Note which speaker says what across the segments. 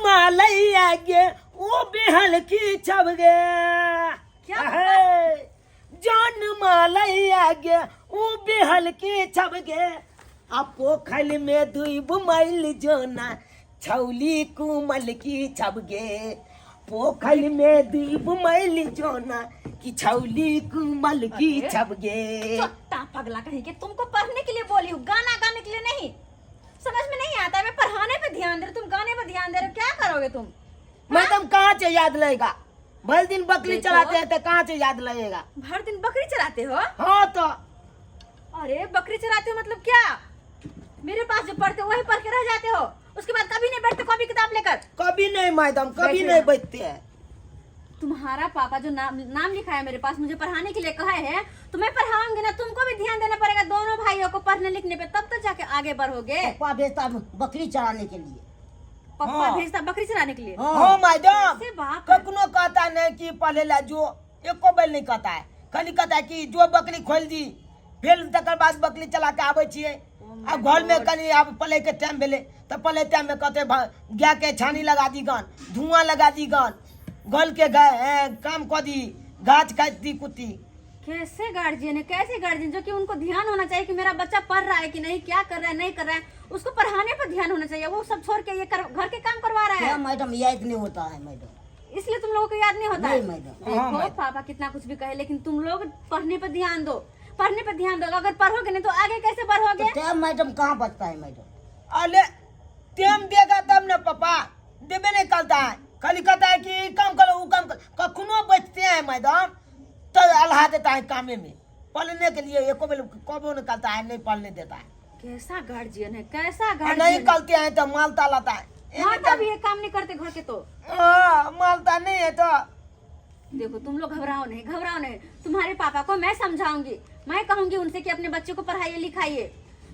Speaker 1: मालैया गे ओ बेहल की छब गे।
Speaker 2: क्या?
Speaker 1: हे, जान मालैया गे ओ बेहल की छब गे, आ पोखल में दुइब मैल जोना छौली कुमल की छब गे, पोखल में दुइब मैल जोना की छौली कुमल की
Speaker 2: अरे।
Speaker 1: छब गे।
Speaker 2: चट्टा पगला कहीं के, तुमको पढ़ने के लिए बोली हूँ, गाना गाने के लिए नहीं। समझ में नहीं आता है, मैं पढ़ाने पे ध्यान दे रही हूँ, तुम गाने पे ध्यान दे रहे हो, क्या करोगे तुम?
Speaker 1: मैडम कहाँ से याद लगेगा, भर दिन बकरी
Speaker 2: देखो।
Speaker 1: चलाते हैं तो कहाँ से याद लगेगा।
Speaker 2: भर दिन बकरी चराते हो?
Speaker 1: हाँ तो।
Speaker 2: अरे बकरी चराते हो मतलब क्या? मेरे पास जो पढ़ते हो वही पढ़ के रह जाते हो, उसके बाद कभी नहीं बैठते कॉपी किताब लेकर।
Speaker 1: कभी नहीं मैडम, कभी
Speaker 2: बैठे
Speaker 1: नहीं
Speaker 2: हो।
Speaker 1: बैठते हैं।
Speaker 2: तुम्हारा पापा जो नाम नाम लिखा है मेरे पास, मुझे पढ़ाने के लिए कहा है, तो मैं पढ़ाऊंगी ना, तुमको भी ध्यान देना पड़ेगा दोनों भाइयों को पढ़ने लिखने पे, तब तो जाके आगे बढ़ोगे।
Speaker 3: पप्पा भेजता है बकरी चराने के लिए।
Speaker 2: पप्पा
Speaker 1: हाँ।
Speaker 2: भेजता बकरी चराने के लिए?
Speaker 3: हाँ।
Speaker 1: हाँ मैडम,
Speaker 2: कैसे बाप है?
Speaker 1: कखनो कहता नहीं कि पढ़े ला जो, एको बेर नहीं कहता है, खाली कहता है कि जो बकरी खोल दी, फिर तकर बाद बकरी चला के आबै छियै।
Speaker 2: Oh my
Speaker 1: आ घर में
Speaker 2: God.
Speaker 1: कनी आब पले के टाइम भेलै तऽ पले टाइम में कहते गाय के छानी लगा दी गन, धुआं लगा दी गन, गल के गाय, काम कऽ दी, गाछ काटि दी कुत्ती।
Speaker 2: कैसे गार्जियन है, कैसे गार्जियन, जो कि उनको ध्यान होना चाहिए कि मेरा बच्चा पढ़ रहा है कि नहीं, क्या कर रहा है नहीं कर रहा है, उसको पढ़ाने पर ध्यान होना चाहिए, वो सब छोड़ के ये घर के काम करवा रहा
Speaker 3: क्या
Speaker 2: है।
Speaker 3: मैडम याद नहीं होता है मैडम,
Speaker 2: इसलिए तुम लोगों को याद नहीं होता है।
Speaker 3: नहीं मैडम।
Speaker 1: हाँ,
Speaker 2: देखो
Speaker 1: मैडम।
Speaker 2: पापा कितना कुछ भी कहे, लेकिन तुम लोग पढ़ने पर ध्यान दो, पढ़ने पर ध्यान दो, अगर पढ़ोगे नहीं तो आगे कैसे बढ़ोगे?
Speaker 3: तो टाइम मैडम कहाँ बचता है मैडम?
Speaker 1: अरे टाइम देगा तब ना पापा, देबे नहीं करता है, खाली कहता है कि ई काम करो वो काम करो, कखनो बचते हैं मैडम तो अल्हा देता है कामे में, पढ़ने के लिए एको बेर कबो नहीं करता है, नहीं पढ़ने देता है।
Speaker 2: कैसा गार्जियन है, कैसा
Speaker 1: और नहीं
Speaker 2: गार्जियन है?
Speaker 1: करते हैं तो मालता लाता है। ये
Speaker 2: हाँ,
Speaker 1: नहीं
Speaker 2: तब ये काम नहीं करते घर के तो।
Speaker 1: हाँ, मालता नहीं है तो।
Speaker 2: देखो तुम लोग घबराओ नहीं, घबराओ नहीं, तुम्हारे पापा को मैं समझाऊंगी, मैं कहूंगी उनसे कि अपने बच्चे को पढ़ाइए लिखाइए,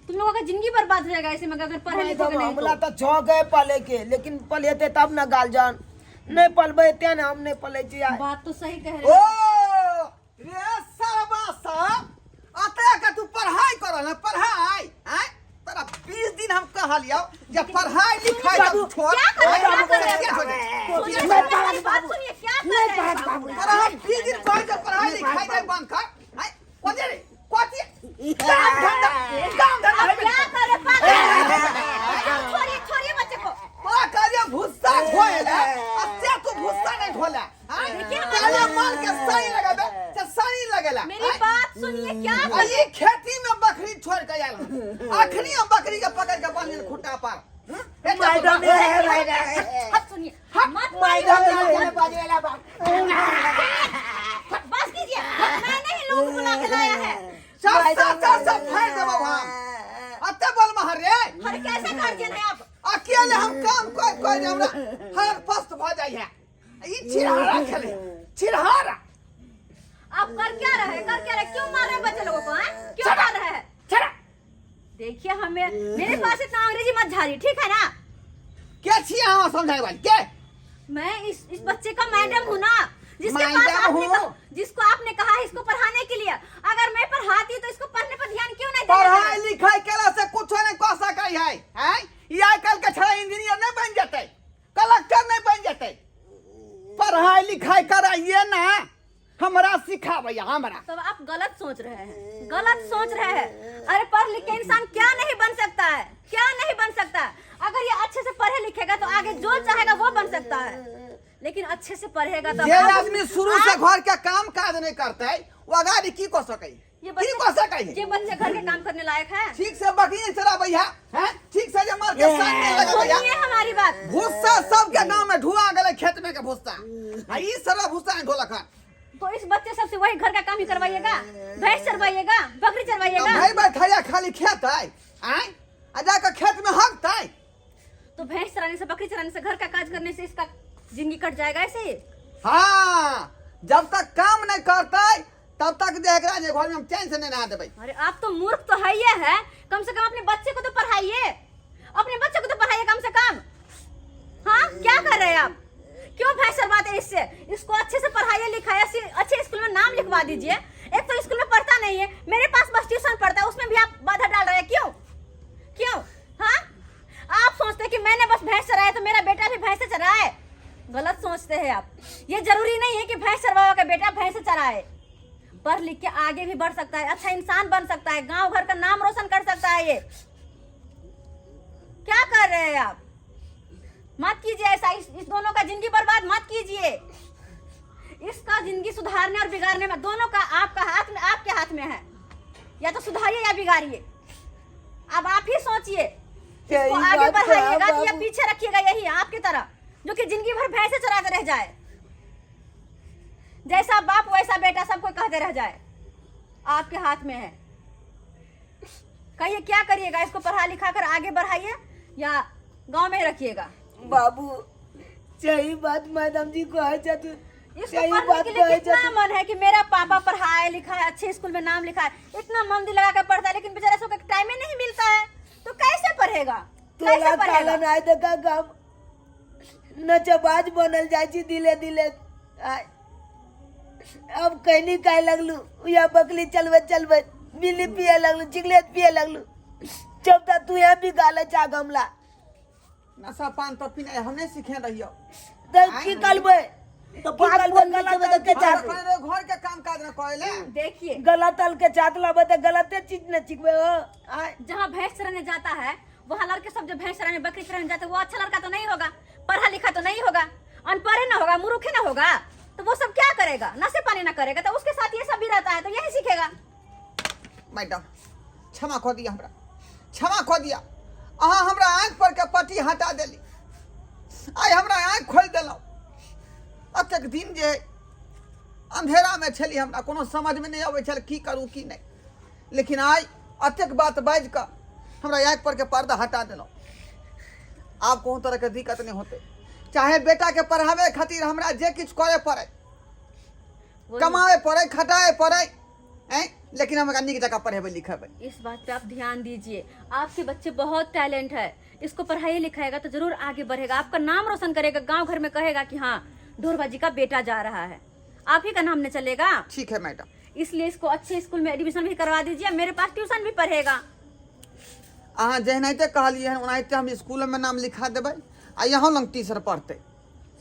Speaker 2: तुम लोगों का जिंदगी बर्बाद हो जाएगा ऐसे में अगर पढ़े लिखोगे नहीं
Speaker 1: हमरा
Speaker 2: तो।
Speaker 1: तो शौक है पले के, लेकिन पलेते तब ना गार्जियन, नहीं पलबे ते ना हम नहीं पले छी आइ।
Speaker 2: बात तो सही कह रहे
Speaker 4: ओ
Speaker 2: हो।
Speaker 4: रे सरबा साहब, अतरा के तू पढ़ाई करल ना पढ़ाई, आय तोरा 20 दिन हम कहलियौ जे पढ़ाई लिखाई
Speaker 1: बाबू,
Speaker 4: तब छोड़।
Speaker 2: क्या कर रहे हो, क्या कर रहे हो?
Speaker 4: क्या हो जाए?
Speaker 2: सुनिए,
Speaker 3: नहीं
Speaker 2: सुनिए,
Speaker 3: पढ़त
Speaker 2: मेरी बात
Speaker 3: बाबू।
Speaker 2: सुनिए, क्या कर
Speaker 3: नहीं
Speaker 2: रहे हैं
Speaker 3: पढ़त
Speaker 2: बाबू?
Speaker 3: बाबू।
Speaker 4: तोरा हम 20 दिन कह के पढ़ाई लिखाई नहीं बंद कर, आय कोची रे कोची काम धंधा, काम धंधा।
Speaker 2: आप क्या कर रहे हो, पागल? छोड़िए, छोड़िए बच्चे को।
Speaker 4: तोरा कहलियौ भुस्सा ढोए ले, आ से तू भुस्सा नहीं ढोला, आय?
Speaker 2: देखिए हमारे
Speaker 4: कहलियौ माल के सही लगेबे, से सही लगेला,
Speaker 2: मेरी
Speaker 4: आय?
Speaker 2: बात सुनिए, क्या
Speaker 4: आ
Speaker 2: कर रहे
Speaker 4: ई खेती में बकरी छोड़ के आयल हन। अखनी हम बकरी के पकड़ के बांधल खुट्टा पर। हम्म? हे चल
Speaker 1: मैडम,
Speaker 4: बाबा।
Speaker 1: हे मैडम।
Speaker 2: मत सुनिए, मत मारिए।
Speaker 1: मैडम, बाजवेला बाप।
Speaker 2: बस कीजिए, मैंने ही लोग बुला के लाया है।
Speaker 4: सब सब सब सब फाड़ देबो हम। अत्ते बोल महर रे।
Speaker 2: अरे कैसे गार्जियन है आप?
Speaker 4: अकेले हम काम कर कर हमरा हर पस्त भ जाइ है। ई छिरहारा खेले, छिरहारा।
Speaker 2: आप कर क्या रहे, कर क्या रहे, क्यों मार रहे हैं बच्चे लोगों को, हैं? क्यों मार रहे हैं?
Speaker 4: छड़ा।
Speaker 2: देखिए हमें, मेरे पास इतना अंग्रेजी मत झाड़िए, ठीक है ना?
Speaker 4: के छी अहाँ समझाए वाली के?
Speaker 2: मैं इस बच्चे का मैडम हूँ ना, जिसके पास
Speaker 4: मैडम
Speaker 2: आपने
Speaker 4: हूँ।
Speaker 2: कहा, जिसको आपने कहा है इसको पढ़ाने के लिए, अगर मैं पढ़ाती तो इसको पढ़ने पर ध्यान क्यों नहीं देते?
Speaker 4: पढ़ाई लिखाई केला से कुछ नहीं कह सकै है, हैं? ई आइ काल्हि के छड़ा इंजीनियर नहीं बन जेतै, कलेक्टर नहीं बन जेतै। पढ़ाई लिखाई कराइए ना, हमरा सिखाबैया हमरा।
Speaker 2: तब आप गलत सोच रहे हैं, गलत सोच रहे हैं। अरे पढ़ लिख के इंसान क्या नहीं बन सकता है, क्या नहीं बन सकता है। अगर ये अच्छे से पढ़े लिखेगा तो आगे जो चाहेगा वो बन सकता है, लेकिन अच्छे से पढ़ेगा तो
Speaker 4: जे
Speaker 2: आप-
Speaker 4: आदमी शुरू से घर के काम काज नहीं करते वो अगाड़ी की कऽ सकै?
Speaker 2: ये
Speaker 4: की
Speaker 2: बच्चे
Speaker 4: कऽ सकै?
Speaker 2: ये बच्चे घर के काम करने लायक है?
Speaker 4: ठीक से बकरी नहीं चराबै है, हैं? ठीक से जे मार के साथ नहीं लगबै है।
Speaker 2: सुनिए हमारी बात।
Speaker 4: भूसा सबके गांव में ढुआ गेलै खेत में के भूसा, आ ई सब भूसा नहीं ढोलक हन।
Speaker 2: तो इस बच्चे सबसे वही घर का काम ही करवाइएगा, भैंस चरवाइएगा, बकरी चरवाइएगा।
Speaker 4: तो भाई बैठैया खाली खेत है, आय? आ जाकर खेत में हगतै।
Speaker 2: तो भैंस चराने से, बकरी चराने से, घर का काज करने से इसका जिंदगी कट जाएगा ऐसे ही?
Speaker 4: हाँ, जब तक काम नहीं करते तब तक जे एकरा जे घर में हम चैन से नहीं नहा देबै।
Speaker 2: अरे आप तो मूर्ख तो है ही है, कम से कम अपने बच्चे को तो पढ़ाइए, अपने बच्चे को तो पढ़ाइए कम से कम। हाँ क्या कर रहे हैं आप? क्यों भैंस चरवाते हैं इससे? इसको अच्छे से पढ़ाइए लिखाइए, अच्छे स्कूल में नाम लिखवा दीजिए। एक तो स्कूल में पढ़ता नहीं है, मेरे पास बस ट्यूशन पढ़ता है, उसमें भी आप बाधा डाल रहे हैं, क्यों क्यों? हाँ आप सोचते हैं कि मैंने बस भैंस चराया तो मेरा बेटा भी भैंस चराएगा। सोचते हैं आप? ये जरूरी नहीं है कि भैंस चरवावा का बेटा भैंस चराए। पढ़ लिख के आगे भी बढ़ सकता है, अच्छा इंसान बन सकता है, गांव घर का नाम रोशन कर सकता है। ये क्या कर रहे हैं आप? मत कीजिए ऐसा। इस दोनों का जिंदगी बर्बाद मत कीजिए। इसका जिंदगी सुधारने और बिगाड़ने में दोनों का आपका हाथ में, आपके हाथ में है। या तो सुधारिए या बिगाड़िए। अब आप ही सोचिए, इसको
Speaker 1: यही
Speaker 2: आगे
Speaker 1: बात है,
Speaker 2: बढ़ाइएगा कि या
Speaker 1: बाबू।
Speaker 2: पीछे रखिएगा यही आपकी तरह, जो कि जिंदगी भर भैंसे चराते रह जाए। जैसा बाप वैसा बेटा सबको कहते रह जाए। आपके हाथ में है। कहिए क्या करिएगा? इसको पढ़ा लिखा कर आगे बढ़ाइए या गांव में ही रखिएगा?
Speaker 1: बाबू, सही बात मैडम जी कहै छथुन।
Speaker 2: इसको
Speaker 1: सही
Speaker 2: पढ़ने
Speaker 1: बात
Speaker 2: के लिए
Speaker 1: कहै
Speaker 2: कितना
Speaker 1: छथुन।
Speaker 2: मन है कि मेरा पापा पढ़ाए लिखाए, अच्छे स्कूल में नाम लिखाए, इतना मन दिल लगा कर पढ़ता है, लेकिन बेचारा इसको टाइम ही नहीं मिलता है, तो कैसे पढ़ेगा?
Speaker 1: तोरा
Speaker 2: कैसे पढ़ेगा?
Speaker 1: कारण आइ देखा हम नचबाज बनल जाइ छी धीरे धीरे। आइ अब कहनी खाए लगलू या बकली चलबैत चलबैत बिल्ली पिए लगलू, सिगरेट पिए लगलू। चौथा तू यहाँ भी गाले चा गमला।
Speaker 4: नशा पान तो पीनाइ हम नहि सीखे रहियो।
Speaker 1: तऽ की करबै?
Speaker 3: तो
Speaker 1: की
Speaker 3: बात
Speaker 1: करबै?
Speaker 3: बोल
Speaker 1: गला
Speaker 3: देबै
Speaker 1: तल
Speaker 3: तऽ
Speaker 1: के
Speaker 3: के
Speaker 1: चाट
Speaker 3: चाहबै?
Speaker 4: घर के काम काज न करे ले।
Speaker 2: देखिए,
Speaker 1: गला तल के चाट लाबै तऽ गलते चीज ने सीखबै हो। आइ
Speaker 2: जहाँ भैंस चराने जाता है वहाँ लड़के सब जो भैंस चराने बकरी चराने जाते हैं, वो अच्छा लड़का तो नहीं होगा, पढ़ा लिखा तो नहीं होगा, अनपढ़ ही ना होगा, मूर्ख ही ना होगा, तो वो सब क्या करेगा? नशे पानी ना करेगा, तो उसके साथ ये सब भी रहता है, तो यही सीखेगा।
Speaker 4: मैडम, क्षमा कऽ दिअ हमरा, क्षमा कऽ दिअ। अहाँ हमरा आँखि पर के पट्टी हटा देली, आइ हमरा आँखि खोलि देलहुँ। एतेक दिन जे अंधेरामे छली, हमरा कोनो समझमे नहि अबै छल की करू की नहि, लेकिन आइ एतेक बात बाजि कऽ हमरा आँखि पर के पर्दा हटा देलहुँ। आब कोनो तरहके दिक्कत नहि होतै। चाहे बेटाके पढ़ाबै खातिर हमरा जे किछु करय पड़ै, कमाबै पड़ै, खटाबै पड़ै, ऐं लेकिन हम एकरा नीक जकाँ पढ़ेबै लिखेबै।
Speaker 2: इस बात पे आप ध्यान दीजिए। आपके बच्चे बहुत टैलेंट है। इसको पढ़ाई लिखाएगा तो जरूर आगे बढ़ेगा, आपका नाम रोशन करेगा, गांव घर में कहेगा कि हाँ, ढोरबा जी का बेटा जा रहा है, आप ही का नाम न चलेगा।
Speaker 4: ठीक है मैडम।
Speaker 2: इसलिए इसको अच्छे स्कूल में एडमिशन भी करवा दीजिए, मेरे पास ट्यूशन भी पढ़ेगा।
Speaker 4: अहाँ जेनाहिते कहलियै हन ओनाहिते हम स्कूलमे नाम लिखा देबै आ यहाँ लग टीचर पढ़तै।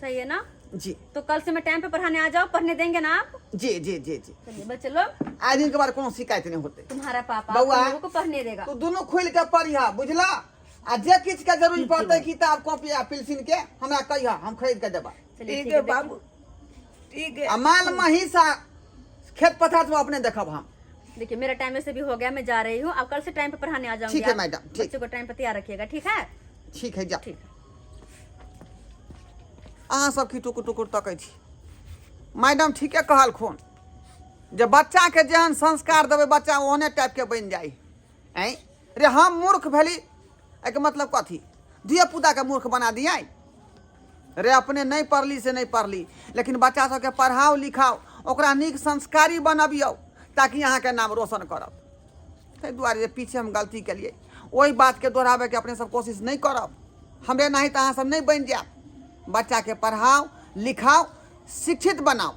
Speaker 2: सही है ना?
Speaker 4: जी।
Speaker 2: तो कल से मैं टाइम पे पढ़ाने आ जाओ, पढ़ने देंगे ना आप?
Speaker 4: जी जी जी जी।
Speaker 2: चलिए बच्चे लोग,
Speaker 4: आइ दिनके बाद कोनो शिकायत नहि होतै।
Speaker 2: तुम्हारा पापा
Speaker 4: बउआ।
Speaker 2: तुम लोगों को पढ़ने देगा।
Speaker 4: तू दुनू खोलि के पढ़िह, बुझला? आ जे किछु के जरूरी पड़तै, किताब कॉपी आ पेंसिल के, हमरा कहिह, हम खरीद के देबा।
Speaker 2: चलिए।
Speaker 1: ठीक है बाबू, ठीक है।
Speaker 4: आ माल महीस आ खेत पथार सब अपने देखब हम।
Speaker 2: देखिए, मेरा टाइम से भी हो गया, मैं जा रही हूँ। अब कल से टाइम पे पढ़ाने आ जाऊंगी।
Speaker 4: ठीक है
Speaker 2: आप
Speaker 4: मैडम, ठीक।
Speaker 2: बच्चों को टाइम पे तैयार रखिएगा, ठीक है?
Speaker 4: ठीक है, जा।
Speaker 2: ठीक।
Speaker 4: अहाँ सब की टुकुर टुकुर तकै छी? मैडम ठीके कहलखुन जे बच्चाके जेहन संस्कार देबै, बच्चा ओहने टाइपके बनि जाइ। ऐं रे, हम मूर्ख भेली, एहिके मतलब कथी? धियापुताके मूर्ख बना दियै? रे, अपने नहि पढ़ली से नहि पढ़ली, लेकिन बच्चा सबके पढ़ाओ लिखाओ, ओकरा नीक संस्कारी बनबियौ, ताकि अहाँके नाम रोशन करत। ताहि दुआरे जे पीछे हम गलती केलियै, ओहि बातके दोहराबैके अपने सब कोशिश नहि करब। हमरे नहि तऽ अहाँ सब नहि बनि जायब। बच्चाके पढ़ाओ लिखाओ, शिक्षित बनाओ।